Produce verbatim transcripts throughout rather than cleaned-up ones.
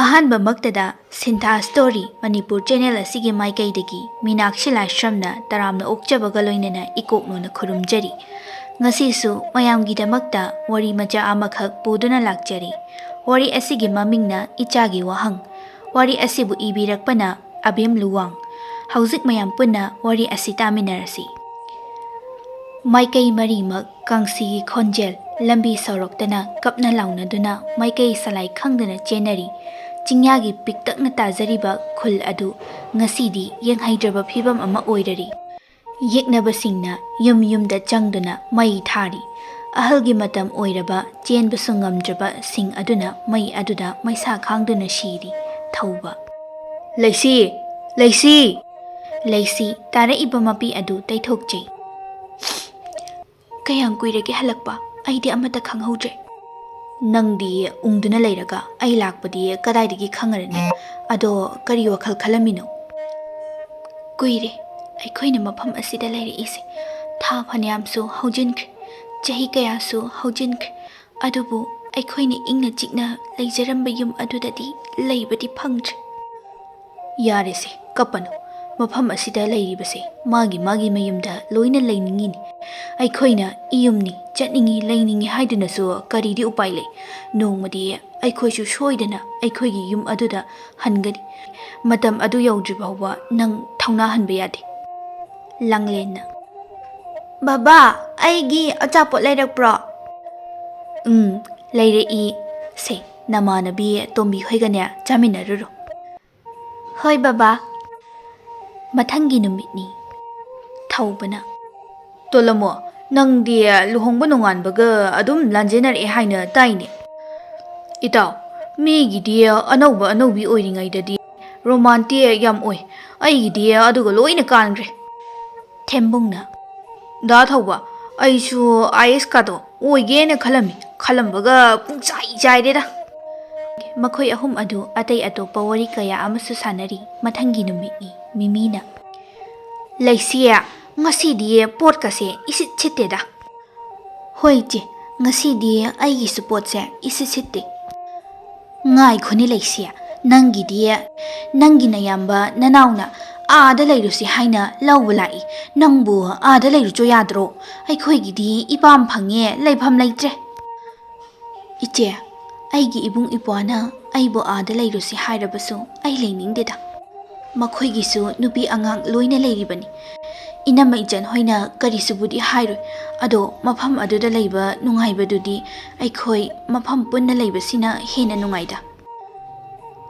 ꯑꯍꯥꯟꯕꯃꯛꯇꯗ ꯁꯤꯟꯊꯥ story Manipur channel ꯑꯁꯤꯒꯤ ꯃꯥꯏꯀꯩꯗꯒꯤ ꯃꯤꯅꯥꯛꯁꯤ ꯂꯥꯏꯁ꯭ꯔꯝꯅ ꯇꯔꯥꯝꯅ ꯑꯣꯛꯆꯕꯒ ꯂꯣꯏꯅꯅ ꯏꯀꯣꯛꯅꯣꯅ ꯈꯨꯔꯨꯝꯖꯔꯤ꯫ ꯉꯁꯤꯁꯨ ꯃꯌꯥꯝꯒꯤꯗꯃꯛꯇ ꯋꯥꯔꯤ ꯃꯆꯥ ꯑꯃꯈꯛ ꯄꯨꯗꯨꯅ ꯂꯥꯛꯆꯔꯤ꯫ ꯋꯥꯔꯤ ꯑꯁꯤꯒꯤ ꯃꯃꯤꯡꯅ ꯏꯆꯥꯒꯤ ꯋꯥꯍꯪ꯫ ꯋꯥꯔꯤ ꯑꯁꯤꯕꯨ ꯏꯕꯤꯔꯛꯄꯅ ꯑꯕꯦꯝ ꯂꯨꯋꯥꯡ꯫ ꯍꯧꯖꯤꯛ ꯃꯌꯥꯝ ꯄꯨꯟꯅ ꯋꯥꯔꯤ ꯑꯁꯤ ꯇꯥꯃꯤꯟꯅꯔꯁꯤ꯫ ꯃꯥꯏꯀꯩ ꯃꯔꯤꯃꯛ ꯀꯥꯡꯁꯤꯒꯤ ꯈꯣꯟꯖꯦꯜ, ꯂꯝꯕꯤ ꯁꯣꯔꯣꯛꯇꯅ ꯀꯞꯅ ꯂꯥꯎꯅꯗꯨꯅ ꯃꯥꯏꯀꯩ ꯁꯂꯥꯏ ꯈꯪꯗꯅ ꯆꯦꯟꯅꯔꯤ꯫ ꯆꯤꯡꯌꯥꯒꯤ ꯄꯤꯛꯇꯛꯅ ꯇꯥꯖꯔꯤꯕ ꯈꯨꯜ ꯑꯗꯨ ꯉꯁꯤꯗꯤ ꯌꯦꯡꯍꯩꯗ꯭ꯔꯕ ꯐꯤꯕꯝ ꯑꯃ ꯑꯣꯏꯔꯔꯤ꯫ ꯌꯦꯛꯅꯕꯁꯤꯡꯅ ꯌꯨꯝ ꯌꯨꯝꯗ ꯆꯪꯗꯨꯅ ꯃꯩ ꯊꯥꯔꯤ꯫ ꯑꯍꯜꯒꯤ ꯃꯇꯝ ꯑꯣꯏꯔꯕ ꯆꯦꯟꯕꯁꯨ ꯉꯝꯗ꯭ꯔꯕꯁꯤꯡ ꯑꯗꯨꯅ ꯃꯩ ꯑꯗꯨꯗ ꯃꯩꯁꯥ ꯈꯥꯡꯗꯨꯅ ꯁꯤꯔꯤ꯫ ꯊꯧꯕ꯫ "ꯂꯩꯁꯤ! ꯂꯩꯁꯤ!" ꯂꯩꯁꯤ ꯇꯥꯔꯛꯏꯕ ꯃꯄꯤ ꯑꯗꯨ ꯇꯩꯊꯣꯛꯆꯩ꯫ "ꯀꯌꯥꯝ ꯀꯨꯏꯔꯒꯦ ꯍꯜꯂꯛꯄ? ꯑꯩꯗꯤ ꯑꯃꯠꯇ ꯈꯪꯍꯧꯗ꯭ꯔꯦ꯫" "ꯅꯪꯗꯤ ꯎꯪꯗꯨꯅ ꯂꯩꯔꯒ ꯑꯩ ꯂꯥꯛꯄꯗꯤ ꯀꯗꯥꯏꯗꯒꯤ ꯈꯪꯉꯔꯅꯤ? ꯑꯗꯣ ꯀꯔꯤ ꯋꯥꯈꯜ ꯈꯜꯂꯝꯃꯤꯅꯣ?" "ꯀꯨꯏꯔꯦ ꯑꯩꯈꯣꯏꯅ ꯃꯐꯝ ꯑꯁꯤꯗ ꯂꯩꯔꯛꯏꯁꯦ꯫ ꯊꯥ ꯐꯅꯌꯥꯝꯁꯨ ꯍꯧꯖꯤꯟꯈ꯭ꯔꯦ, ꯆꯍꯤ ꯀꯌꯥꯁꯨ ꯍꯧꯖꯤꯟꯈ꯭ꯔꯦ꯫ ꯑꯗꯨꯕꯨ ꯑꯩꯈꯣꯏꯅ ꯏꯪꯅ ꯆꯤꯛꯅ ꯂꯩꯖꯔꯝꯕ ꯌꯨꯝ ꯑꯗꯨꯗꯗꯤ ꯂꯩꯕꯗꯤ ꯐꯪꯗ꯭ꯔꯦ꯫" "ꯌꯥꯔꯦꯁꯦ, ꯀꯞꯄꯅꯨ꯫ ꯃꯐꯝ ꯑꯁꯤꯗ ꯂꯩꯔꯤꯕꯁꯦ ꯃꯥꯒꯤ ꯃꯥꯒꯤ ꯃꯌꯨꯝꯗ ꯂꯣꯏꯅ ꯂꯩꯅꯤꯡꯉꯤꯅꯤ꯫ ꯑꯩꯈꯣꯏꯅ ꯏꯌꯨꯝꯅꯤ, ꯆꯠꯅꯤꯡꯉꯤ, ꯂꯩꯅꯤꯡꯉꯤ ꯍꯥꯏꯗꯨꯅꯁꯨ ꯀꯔꯤꯗꯤ ꯎꯄꯥꯏ ꯂꯩ? ꯅꯣꯡꯃꯗꯤ ꯑꯩꯈꯣꯏꯁꯨ ꯁꯣꯏꯗꯅ ꯑꯩꯈꯣꯏꯒꯤ ꯌꯨꯝ ꯑꯗꯨꯗ ꯍꯟꯒꯅꯤ꯫ ꯃꯇꯝ ꯑꯗꯨ ꯌꯧꯗ꯭ꯔꯤ ꯐꯥꯎꯕ ꯅꯪ ꯊꯧꯅꯥ ꯍꯟꯕ ꯌꯥꯗꯦ꯫" ꯂꯥꯡꯂꯦꯟꯅ, "ꯕꯕꯥ, ꯑꯩꯒꯤ ꯑꯆꯥꯄꯣꯠ ꯂꯩꯔꯛꯄ꯭ꯔꯣ?" "ꯎꯝ, ꯂꯩꯔꯛꯏ꯫ ꯁꯦ, ꯅꯃꯥꯟꯅꯕꯤ ꯇꯣꯝꯕꯤ ꯍꯣꯏꯒꯅꯦ ꯆꯥꯃꯤꯟꯅꯔꯨꯔꯣ꯫" "ꯍꯣꯏ ꯕꯕꯥ꯫" ꯃꯊꯪꯒꯤ ꯅꯨꯃꯤꯠꯅꯤ꯫ ꯊꯧꯕꯅ, "ꯇꯣꯂꯝꯃꯣ, ꯅꯪꯗꯤ ꯂꯨꯍꯣꯡꯕ ꯅꯣꯡꯉꯥꯟꯕꯒ ꯑꯗꯨꯝ ꯂꯥꯟꯖꯦꯟꯅꯔꯛꯑꯦ ꯍꯥꯏꯅ ꯇꯥꯏꯅꯦ?" "ꯏꯇꯥꯎ, ꯃꯤꯒꯤꯗꯤ ꯑꯅꯧꯕ ꯑꯅꯧꯕꯤ ꯑꯣꯏꯔꯤꯉꯩꯗꯗꯤ ꯔꯣꯃꯥꯟꯇꯤꯛ ꯌꯥꯝ ꯑꯣꯏ, ꯑꯩꯒꯤꯗꯤ ꯑꯗꯨꯒ ꯂꯣꯏꯅ ꯀꯥꯟꯈ꯭ꯔꯦ꯫" ꯊꯦꯝꯕꯨꯡꯅ, "ꯗꯥ ꯊꯧꯕ, ꯑꯩꯁꯨ ꯑꯥꯏ ꯑꯦꯁ ꯀꯥꯗꯣ ꯑꯣꯏꯒꯦꯅ ꯈꯜꯂꯝꯃꯤ, ꯈꯜꯂꯝꯕꯒ ꯄꯨꯡꯆꯥꯏ ꯆꯥꯏꯔꯦꯗ꯫" ꯃꯈꯣꯏ ꯑꯍꯨꯝ ꯑꯗꯨ ꯑꯇꯩ ꯑꯇꯣꯞꯄ ꯋꯥꯔꯤ ꯀꯌꯥ ꯑꯃꯁꯨ ꯁꯥꯟꯅꯔꯤ꯫ ꯃꯊꯪꯒꯤ ꯅꯨꯃꯤꯠꯅꯤ꯫ ꯃꯤꯃꯤꯅ, "ꯂꯩꯁꯤ, ꯉꯁꯤꯗꯤ ꯄꯣꯠꯀꯁꯦ ꯏꯁꯤꯠ ꯁꯤꯠꯇꯦꯗ꯫" "ꯍꯣꯏ ꯏꯆꯦ, ꯉꯁꯤꯗꯤ ꯑꯩꯒꯤꯁꯨ ꯄꯣꯠꯁꯦ ꯏꯁꯤꯠ ꯁꯤꯠꯇꯦ꯫" "ꯉꯥꯏꯈꯣꯅꯦ ꯂꯩꯁꯤ, ꯅꯪꯒꯤꯗꯤ ꯅꯪꯒꯤ ꯅꯌꯥꯝꯕ ꯅꯅꯥꯎꯅ ꯑꯥꯗ ꯂꯩꯔꯨꯁꯤ ꯍꯥꯏꯅ ꯂꯧꯕ ꯂꯥꯛꯏ꯫ ꯅꯪꯕꯨ ꯑꯥꯗ ꯂꯩꯔꯨꯆꯣ ꯌꯥꯗ꯭ꯔꯣ? ꯑꯩꯈꯣꯏꯒꯤꯗꯤ ꯏꯄꯥꯝ ꯐꯪꯉꯦ, ꯂꯩꯐꯝ ꯂꯩꯇ꯭ꯔꯦ꯫" "ꯏꯆꯦ, ꯑꯩꯒꯤ ꯏꯕꯨꯡ ꯏꯄ꯭ꯋꯥꯅ ꯑꯩꯕꯨ ꯑꯥꯗ ꯂꯩꯔꯨꯁꯤ ꯍꯥꯏꯔꯕꯁꯨ ꯑꯩ ꯂꯩꯅꯤꯡꯗꯦꯗ꯫ ꯃꯈꯣꯏꯒꯤꯁꯨ ꯅꯨꯄꯤ ꯑꯉꯥꯡ ꯂꯣꯏꯅ ꯂꯩꯔꯤꯕꯅꯤ꯫ ꯏꯅꯝꯃ ꯏꯆꯟ ꯍꯣꯏꯅ ꯀꯔꯤꯁꯨꯕꯨꯗꯤ ꯍꯥꯏꯔꯣꯏ, ꯑꯗꯣ ꯃꯐꯝ ꯑꯗꯨꯗ ꯂꯩꯕ ꯅꯨꯡꯉꯥꯏꯕꯗꯨꯗꯤ ꯑꯩꯈꯣꯏ ꯃꯐꯝ ꯄꯨꯟꯅ ꯂꯩꯕꯁꯤꯅ ꯍꯦꯟꯅ ꯅꯨꯡꯉꯥꯏꯗ꯫"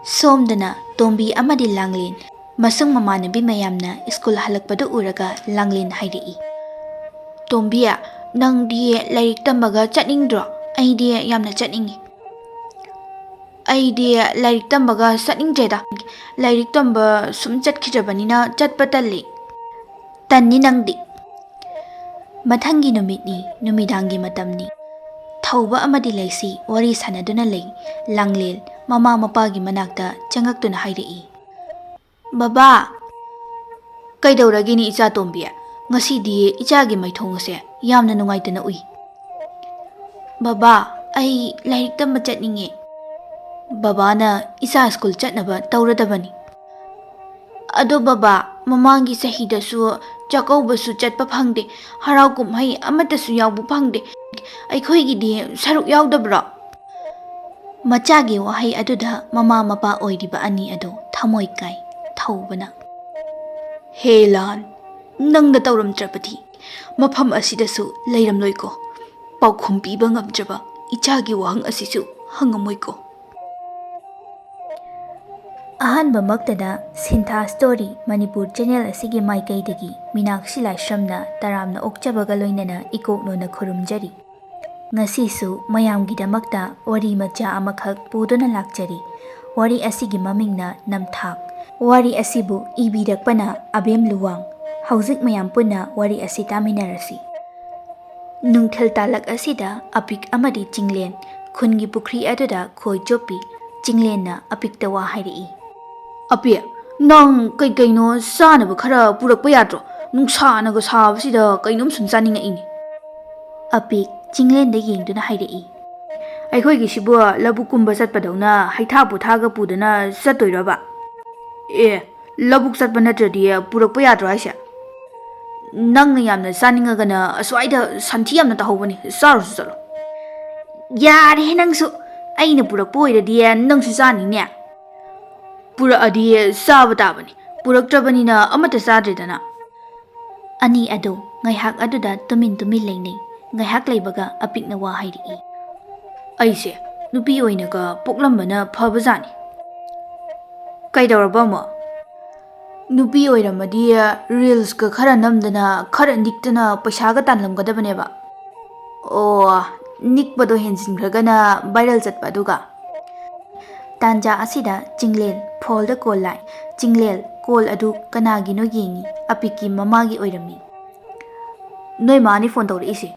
ꯁꯣꯝꯗꯅ ꯇꯣꯝꯕꯤ ꯑꯃꯗꯤ ꯂꯥꯡꯂꯦꯟ, ꯃꯁꯨꯡ ꯃꯃꯥꯟꯅꯕꯤ ꯃꯌꯥꯝꯅ ꯁ꯭ꯀꯨꯜ ꯍꯜꯂꯛꯄꯗꯨ ꯎꯔꯒ ꯂꯥꯡꯂꯦꯟ ꯍꯥꯏꯔꯛꯏ, "ꯇꯣꯝꯕꯤ, ꯅꯪꯗꯤ ꯂꯥꯏꯔꯤꯛ ꯇꯝꯕꯒ ꯆꯠꯅꯤꯡꯗ꯭ꯔꯣ? ꯑꯩꯗꯤ ꯌꯥꯝꯅ ꯆꯠꯅꯤꯡꯉꯤ꯫" "ꯑꯩꯗꯤ ꯂꯥꯏꯔꯤꯛ ꯇꯝꯕꯒ ꯆꯠꯅꯤꯡꯗ꯭ꯔꯦꯗ꯫ ꯂꯥꯏꯔꯤꯛ ꯇꯝꯕ ꯁꯨꯝ ꯆꯠꯈꯤꯗ꯭ꯔꯕꯅꯤꯅ ꯆꯠꯄ ꯇꯜꯂꯤ꯫" "ꯇꯟꯅꯤ ꯅꯪꯗꯤ꯫" ꯃꯊꯪꯒꯤ ꯅꯨꯃꯤꯠꯅꯤ, ꯅꯨꯃꯤꯗꯥꯡꯒꯤ ꯃꯇꯝꯅꯤ꯫ ꯊꯧꯕ ꯑꯃꯗꯤ ꯂꯩꯁꯤ ꯋꯥꯔꯤ ꯁꯥꯟꯅꯗꯨꯅ ꯂꯩ꯫ ꯂꯥꯡꯂꯦꯟ ꯃꯃꯥ ꯃꯄꯥꯒꯤ ꯃꯅꯥꯛꯇ ꯆꯪꯉꯛꯇꯨꯅ ꯍꯥꯏꯔꯛꯏ, "ꯕꯕꯥ!" "ꯀꯩꯗꯧꯔꯒꯦꯅꯦ ꯏꯆꯥ ꯇꯣꯝꯕꯤ? ꯉꯁꯤꯗꯤ ꯏꯆꯥꯒꯤ ꯃꯥꯏꯊꯣꯡ ꯑꯁꯦ ꯌꯥꯝꯅ ꯅꯨꯡꯉꯥꯏꯇꯅ ꯎꯏ꯫" "ꯕꯕꯥ, ꯑꯩ ꯂꯥꯏꯔꯤꯛ ꯇꯝꯕ ꯆꯠꯅꯤꯡꯉꯦ꯫" "ꯕꯕꯥꯅ ꯏꯆꯥ ꯁ꯭ꯀꯨꯜ ꯆꯠꯅꯕ ꯇꯧꯔꯗꯕꯅꯤ꯫" "ꯑꯗꯣ ꯕꯕꯥ, ꯃꯃꯥꯡꯒꯤ ꯆꯍꯤꯗꯁꯨ ꯆꯥꯛꯀꯧꯕꯁꯨ ꯆꯠꯄ ꯐꯪꯗꯦ, ꯍꯔꯥꯎ ꯀꯨꯝꯍꯩ ꯑꯃꯠꯇꯁꯨ ꯌꯥꯎꯕ ꯐꯪꯗꯦ, ꯑꯩꯈꯣꯏꯒꯤꯗꯤ ꯁꯔꯨꯛ ꯌꯥꯎꯗꯕ꯭ꯔꯣ?" ꯃꯆꯥꯒꯤ ꯋꯥꯍꯩ ꯑꯗꯨꯗ ꯃꯃꯥ ꯃꯄꯥ ꯑꯣꯏꯔꯤꯕ ꯑꯅꯤ ꯑꯗꯨ ꯊꯃꯣꯏ ꯀꯥꯏ꯫ ꯊꯧꯕꯅ, "ꯍꯦ ꯂꯥꯟ, ꯅꯪꯅ ꯇꯧꯔꯝꯗ꯭ꯔꯕꯗꯤ ꯃꯐꯝ ꯑꯁꯤꯗꯁꯨ ꯂꯩꯔꯝꯂꯣꯏꯀꯣ꯫ ꯄꯥꯎꯈꯨꯝ ꯄꯤꯕ ꯉꯝꯗ꯭ꯔꯕ ꯏꯆꯥꯒꯤ ꯋꯥꯍꯪ ꯑꯁꯤꯁꯨ ꯍꯪꯉꯝꯃꯣꯏꯀꯣ꯫" ꯑꯍꯥꯟꯕꯃꯛꯇꯗ ꯁꯤꯟꯊꯥ ꯁ꯭ꯇꯣꯔꯤ ꯃꯅꯤꯄꯨꯔ ꯆꯦꯅꯦꯜ ꯑꯁꯤꯒꯤ ꯃꯥꯏꯀꯩꯗꯒꯤ ꯃꯤꯅꯥꯛꯁꯤ ꯂꯥꯏꯁ꯭ꯔꯝꯅ ꯇꯔꯥꯝꯅ ꯑꯣꯛꯆꯕꯒ ꯂꯣꯏꯅꯅ ꯏꯀꯣꯛꯅꯣꯅ ꯈꯨꯔꯨꯝꯖꯔꯤ꯫ ꯉꯁꯤꯁꯨ ꯃꯌꯥꯝꯒꯤꯗꯃꯛꯇ ꯋꯥꯔꯤ ꯃꯆꯥ ꯑꯃꯈꯛ ꯄꯨꯗꯨꯅ ꯂꯥꯛꯆꯔꯤ꯫ ꯋꯥꯔꯤ ꯑꯁꯤꯒꯤ ꯃꯃꯤꯡꯅ ꯅꯝꯊꯥꯛ꯫ ꯋꯥꯔꯤ ꯑꯁꯤꯕꯨ ꯏꯕꯤꯔꯛꯄꯅ ꯑꯕꯦꯝ ꯂꯨꯋꯥꯡ꯫ ꯍꯧꯖꯤꯛ ꯃꯌꯥꯝ ꯄꯨꯟꯅ ꯋꯥꯔꯤ ꯑꯁꯤ ꯇꯥꯃꯤꯟꯅꯔꯁꯤ꯫ ꯅꯨꯡꯊꯤꯜ ꯇꯥꯂꯛ ꯑꯁꯤꯗ ꯑꯄꯤꯛ ꯑꯃꯗꯤ ꯆꯤꯡꯂꯦꯟ ꯈꯨꯟꯒꯤ ꯄꯨꯈ꯭ꯔꯤ ꯑꯗꯨꯗ ꯈꯣꯏ ꯆꯣꯞꯄꯤ꯫ ꯆꯤꯡꯂꯦꯟꯅ ꯑꯄꯤꯛꯇ ꯋꯥ ꯍꯥꯏꯔꯛꯏ꯫ "ꯑꯄꯤꯛ, ꯅꯪ ꯀꯩ ꯀꯩꯅꯣ ꯆꯥꯅꯕ ꯈꯔ ꯄꯨꯔꯛꯄ ꯌꯥꯗ꯭ꯔꯣ? ꯅꯨꯡꯁꯥꯅꯒ ꯁꯥꯕꯁꯤꯗ ꯀꯩꯅꯣꯝ ꯁꯨꯝ ꯆꯥꯅꯤꯡꯉꯛꯏꯅꯦ꯫" ꯑꯄꯤꯛ ꯆꯤꯡꯂꯦꯟꯗ ꯌꯦꯡꯗꯨꯅ ꯍꯥꯏꯔꯛꯏ꯫ ꯑꯩꯈꯣꯏꯒꯤꯁꯤꯕꯨ ꯂꯧꯕꯨꯛꯀꯨꯝꯕ ꯆꯠꯄꯗꯧꯅ ꯍꯩꯊꯥ ꯄꯣꯊꯥꯒ ꯄꯨꯗꯅ ꯆꯠꯇꯣꯏꯔꯕ? ꯑꯦ, ꯂꯧꯕꯨꯛ ꯆꯠꯄ ꯅꯠꯇ꯭ꯔꯗꯤ ꯄꯨꯔꯛꯄ ꯌꯥꯗ꯭ꯔꯣ ꯍꯥꯏꯁꯦ? ꯅꯪꯅ ꯌꯥꯝꯅ ꯆꯥꯅꯤꯡꯉꯒꯅ ꯑꯁ꯭ꯋꯥꯏꯗ ꯁꯟꯊꯤ ꯌꯥꯝꯅ ꯇꯧꯍꯧꯕꯅꯤ, ꯆꯥꯔꯨꯁꯨ ꯆꯠꯂꯣ꯫ ꯌꯥꯔꯦꯍꯦ ꯅꯪꯁꯨ, ꯑꯩꯅ ꯄꯨꯔꯛꯄ ꯑꯣꯏꯔꯗꯤ ꯅꯪꯁꯨ ꯆꯥꯅꯤꯅꯦ꯫ ꯄꯨꯔꯛꯑꯗꯤ ꯆꯥꯕ ꯇꯥꯕꯅꯤ, ꯄꯨꯔꯛꯇ꯭ꯔꯕꯅꯤꯅ ꯑꯃꯠꯇ ꯆꯥꯗ꯭ꯔꯦꯗꯅ꯫ ꯑꯅꯤ ꯑꯗꯨ ꯉꯥꯏꯍꯥꯛ ꯑꯗꯨꯗ ꯇꯨꯃꯤꯟ ꯇꯨꯃꯤꯟ ꯂꯩꯅꯩ꯫ ꯉꯥꯏꯍꯥꯛ ꯂꯩꯕꯒ ꯑꯄꯤꯛꯅ ꯋꯥ ꯍꯥꯏꯔꯛꯏ꯫ ꯑꯩꯁꯦ ꯅꯨꯄꯤ ꯑꯣꯏꯅꯒ ꯄꯣꯛꯂꯝꯕꯅ ꯐꯕꯖꯥꯠꯅꯤ꯫ ꯀꯩꯗꯧꯔꯕ ꯑꯃꯨꯛ? ꯅꯨꯄꯤ ꯑꯣꯏꯔꯝꯃꯗꯤ ꯔꯤꯜꯁꯀ ꯈꯔ ꯅꯝꯗꯅ ꯈꯔ ꯅꯤꯛꯇꯅ ꯄꯩꯁꯥꯒ ꯇꯥꯟꯂꯝꯒꯗꯕꯅꯦꯕ꯫ ꯑꯣ, ꯅꯤꯛꯄꯗꯣ ꯍꯦꯟꯖꯤꯟꯈ꯭ꯔꯒꯅ ꯚꯥꯏꯔꯦꯜ ꯆꯠꯄ ꯑꯗꯨꯒ꯫ ꯇꯥꯟꯖꯥ ꯑꯁꯤꯗ ꯆꯤꯡꯂꯦꯟ ꯐꯣꯜꯗ ꯀꯣꯜ ꯂꯥꯛꯏ꯫ ꯆꯤꯡꯂꯦꯜ ꯀꯣꯜ ꯑꯗꯨ ꯀꯅꯥꯒꯤꯅꯣ ꯌꯦꯡꯉꯤ꯫ ꯑꯄꯤꯛꯀꯤ ꯃꯃꯥꯒꯤ ꯑꯣꯏꯔꯝꯃꯤ꯫ ꯅꯣꯏ ꯃꯥꯅꯤ ꯐꯣꯟ ꯇꯧꯔꯛꯏꯁꯦ꯫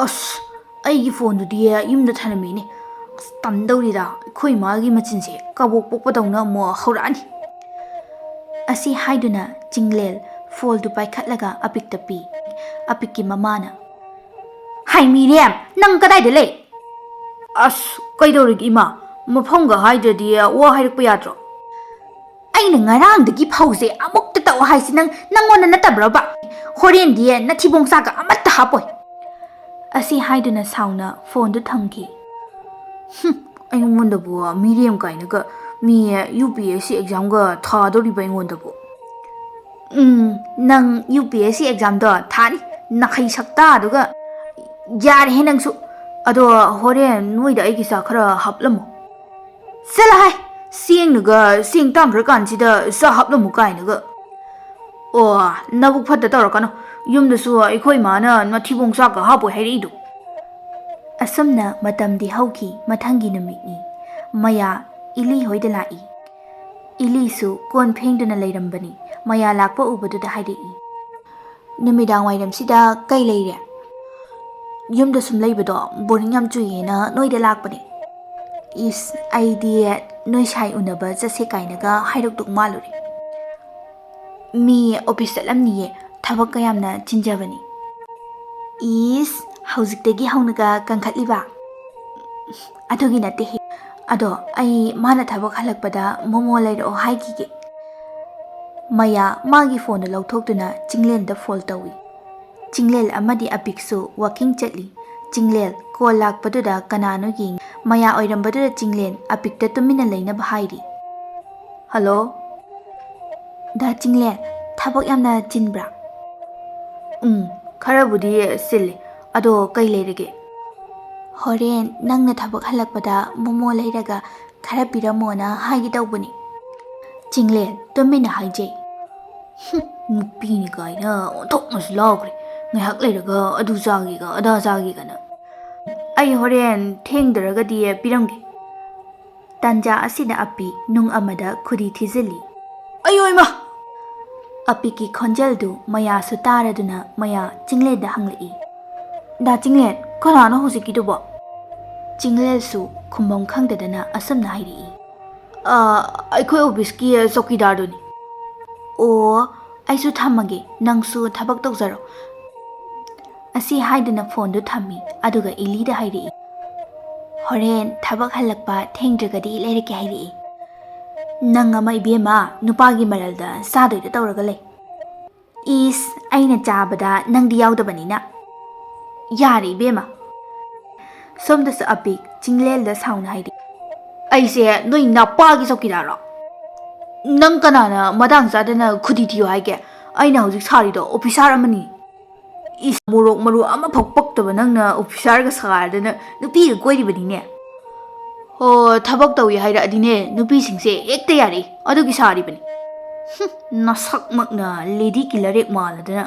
ꯑꯁ, ꯑꯩꯒꯤ ꯐꯣꯟꯗꯨꯗꯤ ꯌꯨꯝꯗ ꯊꯅꯝꯃꯤꯅꯦ꯫ ꯑꯁ, ꯇꯝꯗꯧꯔꯤꯗ, ꯑꯩꯈꯣꯏ ꯏꯃꯥꯒꯤ ꯃꯆꯤꯟꯁꯦ ꯀꯕꯣꯛ ꯄꯣꯛꯄꯗꯧꯅ ꯑꯃꯨꯛ ꯍꯧꯔꯛꯑꯅꯤ꯫ ꯑꯁꯤ ꯍꯥꯏꯗꯨꯅ ꯆꯤꯡꯂꯦꯜ ꯐꯣꯜꯗꯨ ꯄꯥꯏꯈꯠꯂꯒ ꯑꯄꯤꯛꯇ ꯄꯤ꯫ ꯑꯄꯤꯛꯀꯤ ꯃꯃꯥꯅ, "ꯍꯥꯏ ꯃꯤꯔꯦꯝ, ꯅꯪ ꯀꯗꯥꯏꯗ ꯂꯩ?" "ꯑꯁ, ꯀꯩꯗꯧꯔꯒꯦ ꯏꯃꯥ? ꯃꯐꯝꯒ ꯍꯥꯏꯗ꯭ꯔꯗꯤ ꯋꯥ ꯍꯥꯏꯔꯛꯄ ꯌꯥꯗ꯭ꯔꯣ?" "ꯑꯩꯅ ꯉꯔꯥꯡꯗꯒꯤ ꯐꯧꯁꯦ ꯑꯃꯨꯛꯇ ꯇꯧ ꯍꯥꯏꯁꯤ ꯅꯪ, ꯅꯪꯉꯣꯟꯗ ꯅꯠꯇꯕ꯭ꯔꯕ? ꯍꯣꯔꯦꯟꯗꯤ ꯅꯊꯤꯕꯣꯡ ꯆꯥꯒ ꯑꯃꯠꯇ ꯍꯥꯞꯄꯣꯏ꯫" ꯑꯁꯤ ꯍꯥꯏꯗꯨꯅ ꯁꯥꯎꯅ ꯐꯣꯟꯗꯨ ꯊꯝꯈꯤ꯫ "ꯍꯨꯝ, ꯑꯩꯉꯣꯟꯗꯕꯨ ꯃꯤꯔꯦꯝ ꯀꯥꯏꯅꯒ, ꯃꯤ ꯌꯨ ꯄꯤ ꯑꯦꯁ ꯁꯤ ꯑꯦꯛꯖꯥꯝꯒ ꯊꯥꯗꯧꯔꯤꯕ ꯑꯩꯉꯣꯟꯗꯕꯨ꯫ ꯎꯝ, ꯅꯪ ꯌꯨ ꯄꯤ ꯑꯦꯁ ꯁꯤ ꯑꯦꯛꯖꯥꯝꯗꯣ ꯊꯥꯅꯤ, ꯅꯥꯈꯩ ꯁꯛꯇꯥꯗꯨꯒ꯫ ꯌꯥꯔꯦꯍꯦ ꯅꯪꯁꯨ꯫ ꯑꯗꯣ ꯍꯣꯔꯦꯟ ꯅꯣꯏꯗ ꯑꯩꯒꯤ ꯆꯥꯛ ꯈꯔ ꯍꯥꯞꯂꯝꯃꯣ꯫" "ꯆꯠꯂꯣ ꯍꯥꯏ, ꯆꯦꯡꯅꯒ ꯆꯦꯡ ꯇꯥꯡꯈ꯭ꯔꯀꯥꯟꯁꯤꯗ ꯆꯥꯛ ꯍꯥꯞꯂꯝꯃꯨ ꯀꯥꯏꯅꯒ꯫ ꯑꯣ, ꯅꯕꯨꯛ ꯐꯠꯇ ꯇꯧꯔꯛꯀꯅꯨ꯫ ꯌꯨꯝꯗꯁꯨ ꯑꯩꯈꯣꯏ ꯏꯃꯥꯅ ꯅꯊꯤꯕꯣꯡ ꯆꯥꯛꯀ ꯍꯥꯞꯄꯣꯏ ꯍꯥꯏꯔꯛꯏꯗꯣ꯫" ꯑꯁꯨꯝꯅ ꯃꯇꯝꯗꯤ ꯍꯧꯈꯤ꯫ ꯃꯊꯪꯒꯤ ꯅꯨꯃꯤꯠꯅꯤ꯫ ꯃꯌꯥ ꯏꯂꯤ ꯍꯣꯏꯗ ꯂꯥꯛꯏ꯫ ꯏꯂꯤꯁꯨ ꯀꯣꯟ ꯐꯦꯡꯗꯨꯅ ꯂꯩꯔꯝꯕꯅꯤ꯫ ꯃꯌꯥ ꯂꯥꯛꯄ ꯎꯕꯗꯨꯗ ꯍꯥꯏꯔꯛꯏ, "ꯅꯨꯃꯤꯗꯥꯡ ꯋꯥꯏꯔꯝꯁꯤꯗ ꯀꯩ ꯂꯩꯔꯦ?" "ꯌꯨꯝꯗ ꯁꯨꯝ ꯂꯩꯕꯗꯣ ꯕꯣꯔꯤꯡ ꯌꯥꯝ ꯆꯨꯏꯌꯦꯅ ꯅꯣꯏꯗ ꯂꯥꯛꯄꯅꯦ꯫" "ꯏꯁ, ꯑꯩꯗꯤ ꯅꯣꯏ ꯁꯥꯏ ꯎꯅꯕ ꯆꯠꯁꯦ ꯀꯥꯏꯅꯒ ꯍꯥꯏꯔꯛꯇꯧ ꯃꯥꯜꯂꯨꯔꯦ꯫ ꯃꯤ ꯑꯣꯐꯤꯁ ꯆꯠꯂꯝꯅꯤꯌꯦ, ꯊꯕꯛꯀ ꯌꯥꯝꯅ ꯆꯤꯟꯖꯕꯅꯤ꯫" "ꯏꯁ, ꯍꯧꯖꯤꯛꯇꯒꯤ ꯍꯧꯅꯒ ꯀꯟꯈꯠꯂꯤꯕ?" ꯑꯗꯨꯒꯤ ꯅꯠꯇꯦꯍꯦ꯫ ꯑꯗꯣ ꯑꯩ ꯃꯥꯅ ꯊꯕꯛ ꯍꯜꯂꯛꯄꯗ ꯃꯣꯃꯣ ꯂꯩꯔꯛꯑꯣ ꯍꯥꯏꯈꯤꯒꯦ꯫ ꯃꯌꯥ ꯃꯥꯒꯤ ꯐꯣꯟꯗꯨ ꯂꯧꯊꯣꯛꯇꯨꯅ ꯆꯤꯡꯂꯦꯟꯗ ꯐꯣꯟ ꯇꯧꯏ꯫ ꯆꯤꯡꯂꯦꯟ ꯑꯃꯗꯤ ꯑꯄꯤꯛꯁꯨ ꯋꯥꯀꯤꯡ ꯆꯠꯂꯤ꯫ ꯆꯤꯡꯂꯦꯟ ꯀꯣꯜ ꯂꯥꯛꯄꯗꯨꯗ ꯀꯅꯥꯅꯣ ꯌꯦꯡꯏ꯫ ꯃꯌꯥ ꯑꯣꯏꯔꯝꯕꯗꯨꯗ ꯆꯤꯡꯂꯦꯟ ꯑꯄꯤꯛꯇ ꯇꯨꯃꯤꯟꯅ ꯂꯩꯅꯕ ꯍꯥꯏꯔꯤ꯫ "ꯍꯜꯂꯣ?" "ꯗꯥ ꯆꯤꯡꯂꯦꯟ, ꯊꯕꯛ ꯌꯥꯝꯅ ꯆꯤꯟꯕ꯭ꯔꯥ?" "ꯎꯝ, ꯈꯔꯕꯨꯗꯤ ꯆꯤꯜꯂꯤ꯫ ꯑꯗꯣ ꯀꯩ ꯂꯩꯔꯒꯦ?" "ꯍꯣꯔꯦꯟ ꯅꯪꯅ ꯊꯕꯛ ꯍꯜꯂꯛꯄꯗ ꯃꯣꯃꯣ ꯂꯩꯔꯒ ꯈꯔ ꯄꯤꯔꯝꯃꯣꯅ ꯍꯥꯏꯒꯦ ꯇꯧꯕꯅꯤ꯫" ꯆꯤꯡꯂꯦꯟ ꯇꯨꯃꯤꯟꯅ ꯍꯥꯏꯖꯩ꯫ "ꯍꯨꯝ, ꯅꯨꯄꯤꯅꯤ ꯀꯥꯏꯅ ꯑꯣꯟꯊꯣꯛꯅꯁꯨ ꯂꯥꯎꯈ꯭ꯔꯦ꯫ ꯉꯥꯏꯍꯥꯛ ꯂꯩꯔꯒ ꯑꯗꯨ ꯆꯥꯒꯦꯒ ꯑꯗꯥ ꯆꯥꯒꯦꯒꯅ꯫ ꯑꯩ ꯍꯣꯔꯦꯟ ꯊꯦꯡꯗ꯭ꯔꯒꯗꯤ ꯄꯤꯔꯝꯒꯦ꯫" ꯇꯥꯟꯖꯥ ꯑꯁꯤꯗ ꯑꯄꯤ ꯅꯨꯡ ꯑꯃꯗ ꯈꯨꯗꯤ ꯊꯤꯖꯤꯜꯂꯤ꯫ "ꯑꯌꯣ ꯏꯃꯥ!" ꯑꯄꯤꯛꯀꯤ ꯈꯣꯟꯖꯦꯜꯗꯨ ꯃꯌꯥꯁꯨ ꯇꯥꯔꯗꯨꯅ ꯃꯌꯥ ꯆꯤꯡꯂꯦꯟꯗ ꯍꯪꯂꯛꯏ꯫ "ꯗꯥ ꯆꯤꯡꯂꯦꯟ, ꯀꯅꯥꯅꯣ ꯍꯧꯖꯤꯛꯀꯤꯗꯨꯕꯣ?" ꯆꯤꯡꯂꯦꯟꯁꯨ ꯈꯨꯝꯐꯝ ꯈꯪꯗꯗꯅ ꯑꯁꯨꯝꯅ ꯍꯥꯏꯔꯛꯏ꯫ "ꯑ, ꯑꯩꯈꯣꯏ ꯑꯣꯐꯤꯁꯀꯤ ꯆꯧꯀꯤꯗꯥꯔꯗꯨꯅꯤ꯫" "ꯑꯣ, ꯑꯩꯁꯨ ꯊꯝꯃꯒꯦ, ꯅꯪꯁꯨ ꯊꯕꯛ ꯇꯧꯖꯔꯣ꯫" ꯑꯁꯤ ꯍꯥꯏꯗꯨꯅ ꯐꯣꯟꯗꯨ ꯊꯝꯃꯤ, ꯑꯗꯨꯒ ꯏꯂꯤꯗ ꯍꯥꯏꯔꯛꯏ꯫ "ꯍꯣꯔꯦꯟ ꯊꯕꯛ ꯍꯜꯂꯛꯄ ꯊꯦꯡꯗ꯭ꯔꯒꯗꯤ ꯂꯩꯔꯛꯀꯦ ꯍꯥꯏꯔꯛꯏ꯫" "ꯅꯪ ꯑꯃ ꯏꯕꯦꯝꯃ, ꯅꯨꯄꯥꯒꯤ ꯃꯔꯜꯗ ꯆꯥꯗꯣꯏꯗ ꯇꯧꯔꯒ ꯂꯩ꯫" "ꯏꯁ, ꯑꯩꯅ ꯆꯥꯕꯗ ꯅꯪꯗꯤ ꯌꯥꯎꯗꯕꯅꯤꯅ꯫" "ꯌꯥꯔꯦ ꯏꯕꯦꯝꯃ꯫" ꯁꯣꯝꯗꯁꯨ ꯑꯄꯤꯛ ꯆꯤꯡꯂꯦꯟꯗ ꯁꯥꯎꯅ ꯍꯥꯏꯔꯤ꯫ "ꯑꯩꯁꯦ ꯅꯣꯏ ꯅꯄꯥꯒꯤ ꯆꯧꯀꯤꯗꯥꯔꯣ? ꯅꯪ ꯀꯅꯥꯅ ꯃꯇꯥꯡ ꯆꯥꯗꯅ ꯈꯨꯗꯤ ꯊꯤꯌꯨ ꯍꯥꯏꯒꯦ? ꯑꯩꯅ ꯍꯧꯖꯤꯛ ꯁꯥꯔꯤꯗꯣ ꯑꯣꯐꯤꯁꯥꯔ ꯑꯃꯅꯤ꯫ ꯏꯁ, ꯃꯣꯔꯣꯛ ꯃꯔꯨ ꯑꯃꯐꯥꯎ ꯄꯛꯇꯕ ꯅꯪꯅ ꯑꯣꯐꯤꯁꯥꯔꯒ ꯁꯥꯔꯗꯅ ꯅꯨꯄꯤꯒ ꯀꯣꯏꯔꯤꯕꯅꯤꯅꯦ꯫" "ꯍꯣ, ꯊꯕꯛ ꯇꯧꯏ ꯍꯥꯏꯔꯛꯑꯗꯤꯅꯦ, ꯅꯨꯄꯤꯁꯤꯡꯁꯦ ꯍꯦꯛꯇ ꯌꯥꯔꯛꯏ꯫ ꯑꯗꯨꯒꯤ ꯁꯥꯔꯤꯕꯅꯤ꯫" "ꯍꯨꯝ, ꯅꯁꯛꯃꯛꯅ ꯂꯦꯗꯤ ꯀꯤꯂꯔ ꯍꯦꯛ ꯃꯥꯜꯂꯗꯅ꯫"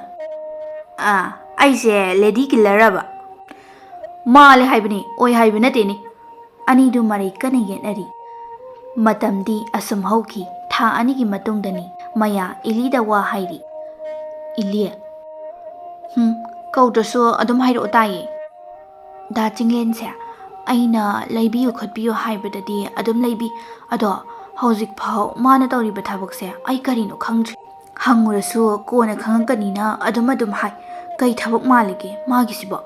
"ꯑꯥ, ꯑꯩꯁꯦ ꯂꯦꯗꯤ ꯀꯤꯂꯔ ꯑꯕ?" "ꯃꯥꯜꯂꯦ ꯍꯥꯏꯕꯅꯤ, ꯑꯣꯏ ꯍꯥꯏꯕ ꯅꯠꯇꯦꯅꯦ꯫" ꯑꯅꯤꯗꯨ ꯃꯔꯩ ꯀꯟꯅ ꯌꯦꯠꯅꯔꯤ꯫ ꯃꯇꯝꯗꯤ ꯑꯁꯨꯝ ꯍꯧꯈꯤ꯫ ꯊꯥ ꯑꯅꯤꯒꯤ ꯃꯇꯨꯡꯗꯅꯤ ꯃꯌꯥ ꯏꯂꯤꯗ ꯋꯥ ꯍꯥꯏꯔꯤ꯫ "ꯏꯂꯤ꯫" "ꯍꯨꯝ, ꯀꯧꯗ꯭ꯔꯁꯨ ꯑꯗꯨꯝ ꯍꯥꯏꯔꯛꯑꯣ ꯇꯥꯏꯌꯦ꯫" "ꯗꯥ ꯆꯤꯡꯂꯦꯟꯁꯦ ꯑꯩꯅ ꯂꯩꯕꯤꯌꯨ ꯈꯣꯠꯄꯤꯌꯨ ꯍꯥꯏꯕꯗꯗꯤ ꯑꯗꯨꯝ ꯂꯩꯕꯤ꯫ ꯑꯗꯣ ꯍꯧꯖꯤꯛꯐꯥꯎ ꯃꯥꯅ ꯇꯧꯔꯤꯕ ꯊꯕꯛꯁꯦ ꯑꯩ ꯀꯔꯤꯅꯣ ꯈꯪꯗ꯭ꯔꯤ꯫ ꯍꯪꯉꯨꯔꯁꯨ ꯀꯣꯟꯅ ꯈꯪꯉꯛꯀꯅꯤꯅ ꯑꯗꯨꯝ ꯑꯗꯨꯝ ꯍꯥꯏ꯫ ꯀꯩ ꯊꯕꯛ ꯃꯥꯜꯂꯤꯒꯦ ꯃꯥꯒꯤꯁꯤꯕꯣ?"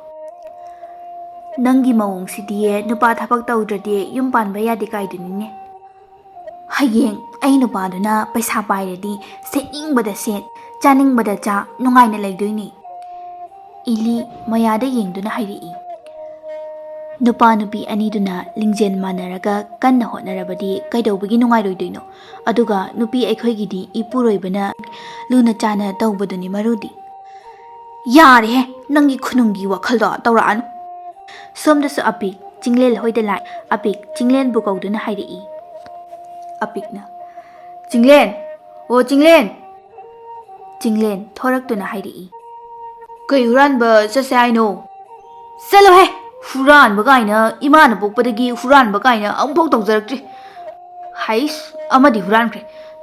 "ꯅꯪꯒꯤ ꯃꯑꯣꯡꯁꯤꯗꯤ ꯅꯨꯄꯥ ꯊꯕꯛ ꯇꯧꯗ꯭ꯔꯗꯤ ꯌꯨꯝ ꯄꯥꯟꯕ ꯌꯥꯗꯦ ꯀꯥꯏꯗꯨꯅꯤꯅꯦ꯫ ꯍꯌꯦꯡ ꯑꯩ ꯅꯨꯄꯥꯗꯨꯅ ꯄꯩꯁꯥ ꯄꯥꯏꯔꯗꯤ ꯁꯦꯠꯅꯤꯡꯕꯗ ꯁꯦꯠ, ꯆꯥꯅꯤꯡꯕꯗ ꯆꯥ, ꯅꯨꯡꯉꯥꯏꯅ ꯂꯩꯗꯣꯏꯅꯤ"꯫ ꯏꯂꯤ ꯃꯌꯥꯗ ꯌꯦꯡꯗꯨꯅ ꯍꯥꯏꯔꯛꯏ꯫ ꯅꯨꯄꯥ ꯅꯨꯄꯤ ꯑꯅꯤꯗꯨꯅ ꯂꯤꯡꯖꯦꯜ ꯃꯥꯟꯅꯔꯒ ꯀꯟꯅ ꯍꯣꯠꯅꯔꯕꯗꯤ ꯀꯩꯗꯧꯕꯒꯤ ꯅꯨꯡꯉꯥꯏꯔꯣꯏꯗꯣꯏꯅꯣ? ꯑꯗꯨꯒ ꯅꯨꯄꯤ ꯑꯩꯈꯣꯏꯒꯤꯗꯤ ꯏꯄꯨꯔꯣꯏꯕꯅ ꯂꯨꯅ ꯆꯥꯟꯅ ꯇꯧꯕꯗꯨꯅꯤ ꯃꯔꯨꯗꯤ꯫ "ꯌꯥꯔꯦꯍꯦ, ꯅꯪꯒꯤ ꯈꯨꯅꯨꯡꯒꯤ ꯋꯥꯈꯜꯗꯣ ꯇꯧꯔꯛꯑꯅꯨ"꯫ ꯁꯣꯝꯗꯁꯨ ꯑꯄꯤꯛ ꯆꯤꯡꯂꯦꯟ ꯍꯣꯏꯗ ꯂꯥꯛꯏ꯫ ꯑꯄꯤꯛ ꯆꯤꯡꯂꯦꯟꯕꯨ ꯀꯧꯗꯨꯅ ꯍꯥꯏꯔꯛꯏ꯫ ꯑꯄꯤꯛꯅ, "ꯆꯤꯡꯂꯦꯟ! ꯑꯣ ꯆꯤꯡꯂꯦꯟ!" ꯆꯤꯡꯂꯦꯟ ꯊꯣꯔꯛꯇꯨꯅ ꯍꯥꯏꯔꯛꯏ꯫ "ꯀꯩ ꯍꯨꯔꯥꯟꯕ ꯆꯠꯁꯦ ꯍꯥꯏꯅꯣ?" "ꯆꯠꯂꯣꯍꯦ! ꯍꯨꯔꯥꯟꯕ ꯀꯥꯏꯅ, ꯏꯃꯥꯅ ꯄꯣꯛꯄꯗꯒꯤ ꯍꯨꯔꯥꯟꯕ ꯀꯥꯏꯅ ꯑꯃꯨꯛꯐꯥꯎ ꯇꯧꯖꯔꯛꯇ꯭ꯔꯤ꯫ ꯍꯩꯁ, ꯑꯃꯗꯤ ꯍꯨꯔꯥꯟꯈ꯭ꯔꯦ꯫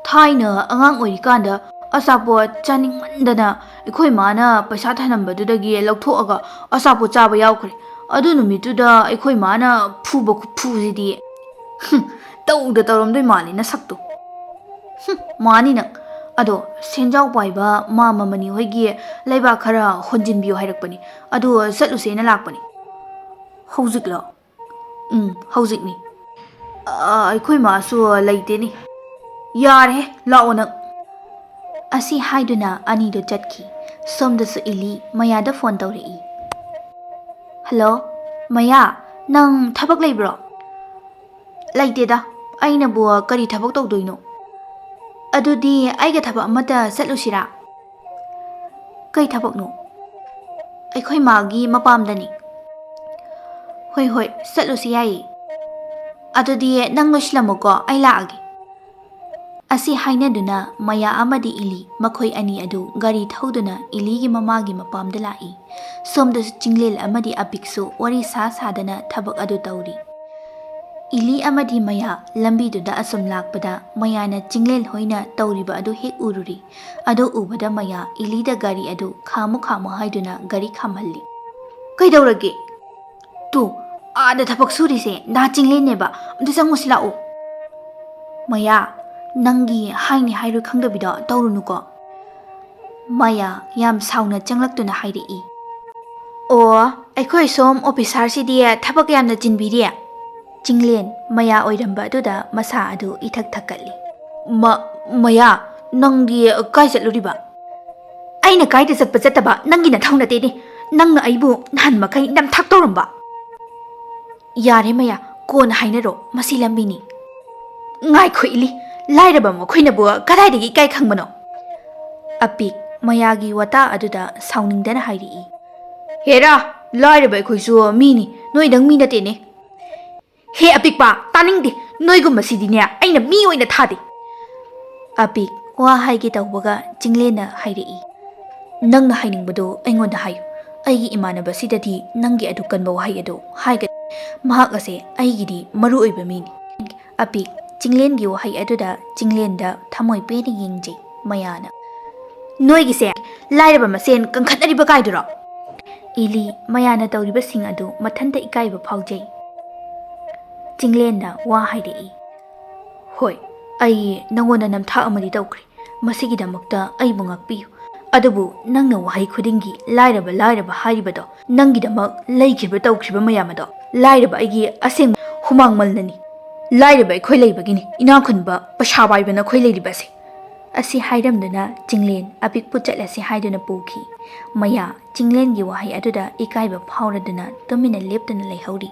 ꯊꯥꯏꯅ ꯑꯉꯥꯡ ꯑꯣꯏꯔꯤꯀꯥꯟꯗ ꯑꯆꯥꯄꯣꯠ ꯆꯥꯅꯤꯡꯃꯟꯗꯅ ꯑꯩꯈꯣꯏ ꯃꯥꯅ ꯄꯩꯁꯥ ꯊꯅꯝꯕꯗꯨꯗꯒꯤ ꯂꯧꯊꯣꯛꯑꯒ ꯑꯆꯥꯄꯣꯠ ꯆꯥꯕ ꯌꯥꯎꯈ꯭ꯔꯦ꯫ ꯑꯗꯨ ꯅꯨꯃꯤꯠꯇꯨꯗ ꯑꯩꯈꯣꯏ ꯃꯥꯅ ꯐꯨꯕ ꯈꯨꯐꯨꯁꯤꯗꯤ꯫ ꯍꯨꯝ, ꯇꯧꯗ ꯇꯧꯔꯝꯗꯣꯏ ꯃꯥꯜꯂꯤ ꯅꯁꯛꯇꯣ꯫ ꯍꯨꯝ, ꯃꯥꯅꯤ ꯅꯪ꯫ ꯑꯗꯣ ꯁꯦꯟꯖꯥꯎ ꯄꯥꯏꯕ ꯃꯥꯃ ꯃꯅꯤ ꯍꯣꯏꯒꯤ ꯂꯩꯕꯥꯛ ꯈꯔ ꯍꯣꯟꯖꯤꯟꯕꯤꯌꯨ ꯍꯥꯏꯔꯛꯄꯅꯤ꯫ ꯑꯗꯨ ꯆꯠꯂꯨꯁꯦꯅ ꯂꯥꯛꯄꯅꯤ"꯫ "ꯍꯧꯖꯤꯛꯂꯣ?" "ꯎꯝ, ꯍꯧꯖꯤꯛꯅꯤ꯫ ꯑ, ꯑꯩꯈꯣꯏ ꯃꯥꯁꯨ ꯂꯩꯇꯦꯅꯦ"꯫ "ꯌꯥꯔꯦꯍꯦ, ꯂꯥꯛꯑꯣ ꯅꯪ"꯫ ꯑꯁꯤ ꯍꯥꯏꯗꯨꯅ ꯑꯅꯤꯗꯨ ꯆꯠꯈꯤ꯫ ꯁꯣꯝꯗꯁꯨ ꯏꯂꯤ ꯃꯌꯥꯗ ꯐꯣꯟ ꯇꯧꯔꯛꯏ꯫ "ꯍꯜꯂꯣ, ꯃꯌꯥ, ꯅꯪ ꯊꯕꯛ ꯂꯩꯕ꯭ꯔꯣ?" "ꯂꯩꯇꯦꯗ, ꯑꯩꯅꯕꯨ ꯀꯔꯤ ꯊꯕꯛ ꯇꯧꯗꯣꯏꯅꯣ?" "ꯑꯗꯨꯗꯤ ꯑꯩꯒ ꯊꯕꯛ ꯑꯃꯇ ꯆꯠꯂꯨꯁꯤꯔꯥ?" "ꯀꯩ ꯊꯕꯛꯅꯣ?" "ꯑꯩꯈꯣꯏ ꯃꯥꯒꯤ ꯃꯄꯥꯝꯗꯅꯤ"꯫ "ꯍꯣꯏ ꯍꯣꯏ, ꯆꯠꯂꯨꯁꯤ ꯌꯥꯏꯌꯦ꯫ ꯑꯗꯨꯗꯤ ꯅꯪ ꯂꯣꯏꯁꯤꯜꯂꯝꯃꯨꯀꯣ, ꯑꯩ ꯂꯥꯛꯑꯒꯦ"꯫ ꯑꯁꯤ ꯍꯥꯏꯅꯗꯨꯅ ꯃꯌꯥ ꯑꯃꯗꯤ ꯏꯂꯤ ꯃꯈꯣꯏ ꯑꯅꯤ ꯑꯗꯨ ꯒꯥꯔꯤ ꯊꯧꯗꯨꯅ ꯏꯂꯤꯒꯤ ꯃꯃꯥꯒꯤ ꯃꯄꯥꯝꯗ ꯂꯥꯛꯏ꯫ ꯁꯣꯝꯗꯁꯨ ꯆꯤꯡꯂꯦꯟ ꯑꯃꯗꯤ ꯑꯄꯤꯛꯁꯨ ꯋꯥꯔꯤ ꯁꯥ ꯁꯥꯗꯅ ꯊꯕꯛ ꯑꯗꯨ ꯇꯧꯔꯤ꯫ ꯏꯂꯤ ꯑꯃꯗꯤ ꯃꯌꯥ ꯂꯝꯕꯤꯗꯨꯗ ꯑꯁꯨꯝ ꯂꯥꯛꯄꯗ ꯃꯌꯥꯅ ꯆꯤꯡꯂꯦꯟ ꯍꯣꯏꯅ ꯇꯧꯔꯤꯕ ꯑꯗꯨ ꯍꯦꯛ ꯎꯔꯨꯔꯤ꯫ ꯑꯗꯨ ꯎꯕꯗ ꯃꯌꯥ ꯏꯂꯤꯗ ꯒꯥꯔꯤ ꯑꯗꯨ ꯈꯥꯝꯃꯨ ꯈꯥꯝꯃꯨ ꯍꯥꯏꯗꯨꯅ ꯒꯥꯔꯤ ꯈꯥꯝꯍꯜꯂꯤ꯫ "ꯀꯩꯗꯧꯔꯒꯦ?" "ꯇꯨ, ꯑꯥꯗ ꯊꯕꯛ ꯁꯨꯔꯤꯁꯦ ꯅꯍꯥ ꯆꯤꯡꯂꯦꯟꯅꯦꯕ, ꯑꯝꯇ ꯆꯪꯉꯨꯁꯤ ꯂꯥꯛꯑꯣ"꯫ "ꯃꯌꯥ, ꯅꯪꯒꯤ ꯍꯥꯏꯅꯤ ꯍꯥꯏꯔꯣꯏ ꯈꯪꯗꯕꯤꯗꯣ ꯇꯧꯔꯨꯅꯨꯀꯣ"꯫ ꯃꯌꯥ ꯌꯥꯝ ꯁꯥꯎꯅ ꯆꯪꯂꯛꯇꯨꯅ ꯍꯥꯏꯔꯛꯏ꯫ ꯑꯣ, ꯑꯩꯈꯣꯏ ꯁꯣꯝ ꯑꯣꯐꯤꯁꯥꯔꯁꯤꯗꯤ ꯊꯕꯛ ꯌꯥꯝꯅ ꯆꯤꯟꯕꯤꯔꯤ꯫ ꯆꯤꯡꯂꯦꯟ ꯃꯌꯥ ꯑꯣꯏꯔꯝꯕ ꯑꯗꯨꯗ ꯃꯁꯥ ꯑꯗꯨ ꯏꯊꯛ ꯊꯛꯀꯠꯂꯤ꯫ "ꯃ-, ꯃꯌꯥ, ꯅꯪꯗꯤ ꯀꯥꯏ ꯆꯠꯂꯨꯔꯤꯕ?" "ꯑꯩꯅ ꯀꯥꯏꯗ ꯆꯠꯄ ꯆꯠꯇꯕ ꯅꯪꯒꯤ ꯅꯊꯧ ꯅꯠꯇꯦꯅꯦ꯫ ꯅꯪꯅ ꯑꯩꯕꯨ ꯅꯍꯥꯟ ꯃꯈꯩ ꯅꯝꯊꯥꯛ ꯇꯧꯔꯝꯕ꯫" "ꯌꯥꯔꯦ ꯃꯌꯥ, ꯀꯣꯟꯅ ꯍꯥꯏꯅꯔꯣ, ꯃꯁꯤ ꯂꯝꯕꯤꯅꯤ꯫" "ꯉꯥꯏꯈꯣ ꯏꯂꯤ, ꯂꯥꯏꯔꯕ ꯃꯈꯣꯏꯅꯕꯨ ꯀꯗꯥꯏꯗꯒꯤ ꯏꯀꯥꯏ ꯈꯪꯕꯅꯣ?" ꯑꯄꯤꯛ ꯃꯌꯥꯒꯤ ꯋꯥꯇꯥ ꯑꯗꯨꯗ ꯁꯥꯎꯅꯤꯡꯗꯅ ꯍꯥꯏꯔꯛꯏ꯫ "ꯍꯦꯔꯥ, ꯂꯥꯏꯔꯕ ꯑꯩꯈꯣꯏꯁꯨ ꯃꯤꯅꯤ, ꯅꯣꯏꯗꯪ ꯃꯤ ꯅꯠꯇꯦꯅꯦ꯫" "ꯍꯦ ꯑꯄꯤꯛꯄ, ꯇꯥꯅꯤꯡꯗꯦ, ꯅꯣꯏꯒꯨꯝꯕꯁꯤꯗꯤꯅꯦ ꯑꯩꯅ ꯃꯤ ꯑꯣꯏꯅ ꯊꯥꯗꯦ꯫" ꯑꯄꯤꯛ ꯋꯥ ꯍꯥꯏꯒꯦ ꯇꯧꯕꯒ ꯆꯤꯡꯂꯦꯟꯅ ꯍꯥꯏꯔꯛꯏ꯫ "ꯅꯪꯅ ꯍꯥꯏꯅꯤꯡꯕꯗꯨ ꯑꯩꯉꯣꯟꯗ ꯍꯥꯏꯌꯨ꯫ ꯑꯩꯒꯤ ꯏꯃꯥꯟꯅꯕꯁꯤꯗꯗꯤ ꯅꯪꯒꯤ ꯑꯗꯨ ꯀꯟꯕ ꯋꯥꯍꯩ ꯑꯗꯨ ꯍꯥꯏꯒꯅꯤ꯫ ꯃꯍꯥꯛ ꯑꯁꯦ ꯑꯩꯒꯤꯗꯤ ꯃꯔꯨ ꯑꯣꯏꯕ ꯃꯤꯅꯤ꯫" ꯑꯄꯤꯛ ꯆꯤꯡꯂꯦꯟꯒꯤ ꯋꯥꯍꯩ ꯑꯗꯨꯗ ꯆꯤꯡꯂꯦꯟꯗ ꯊꯃꯣꯏ ꯄꯦꯟꯅ ꯌꯦꯡꯖꯩ ꯃꯌꯥꯅ꯫ "ꯅꯣꯏꯒꯤꯁꯦ ꯂꯥꯏꯔꯕ ꯃꯁꯦꯟ ꯀꯟꯈꯠꯅꯔꯤꯕ ꯀꯥꯏꯗꯨꯔꯣ?" ꯏꯂꯤ ꯃꯌꯥꯅ ꯇꯧꯔꯤꯕꯁꯤꯡ ꯑꯗꯨ ꯃꯊꯟꯇ ꯏꯀꯥꯏꯕ ꯐꯥꯎꯖꯩ꯫ ꯆꯤꯡꯂꯦꯟꯅ ꯋꯥ ꯍꯥꯏꯔꯛꯏ꯫ "ꯍꯣꯏ, ꯑꯩ ꯅꯉꯣꯟꯗ ꯅꯝꯊꯥꯛ ꯑꯃꯗꯤ ꯇꯧꯈ꯭ꯔꯦ꯫ ꯃꯁꯤꯒꯤꯗꯃꯛꯇ ꯑꯩꯕꯨ ꯉꯥꯛꯄꯤꯌꯨ꯫ ꯑꯗꯨꯕꯨ ꯅꯪꯅ ꯋꯥꯍꯩ ꯈꯨꯗꯤꯡꯒꯤ 'ꯂꯥꯏꯔꯕ, ꯂꯥꯏꯔꯕ' ꯍꯥꯏꯔꯤꯕꯗꯣ, ꯅꯪꯒꯤꯗꯃꯛ ꯂꯩꯈꯤꯕ ꯇꯧꯈ꯭ꯔꯤꯕ ꯃꯌꯥꯝ ꯑꯗꯣ, ꯂꯥꯏꯔꯕ ꯑꯩꯒꯤ ꯑꯁꯦꯡꯕ ꯍꯨꯃꯥꯡꯃꯜꯅꯅꯤ꯫ ꯂꯥꯏꯔꯕ ꯑꯩꯈꯣꯏ ꯂꯩꯕꯒꯤꯅꯤ ꯏꯅꯥꯛ ꯈꯨꯟꯕ, ꯄꯩꯁꯥ ꯄꯥꯏꯕ ꯅꯈꯣꯏ ꯂꯩꯔꯤꯕꯁꯦ꯫" ꯑꯁꯤ ꯍꯥꯏꯔꯝꯗꯨꯅ ꯆꯤꯡꯂꯦꯟ ꯑꯄꯤꯛꯄꯨ ꯆꯠꯂꯁꯤ ꯍꯥꯏꯗꯨꯅ ꯄꯨꯈꯤ꯫ ꯃꯌꯥ ꯆꯤꯡꯂꯦꯟꯒꯤ ꯋꯥꯍꯩ ꯑꯗꯨꯗ ꯏꯀꯥꯏꯕ ꯐꯥꯎꯔꯗꯨꯅ ꯇꯨꯃꯤꯟꯅ ꯂꯦꯞꯇꯨꯅ ꯂꯩꯍꯧꯔꯤ꯫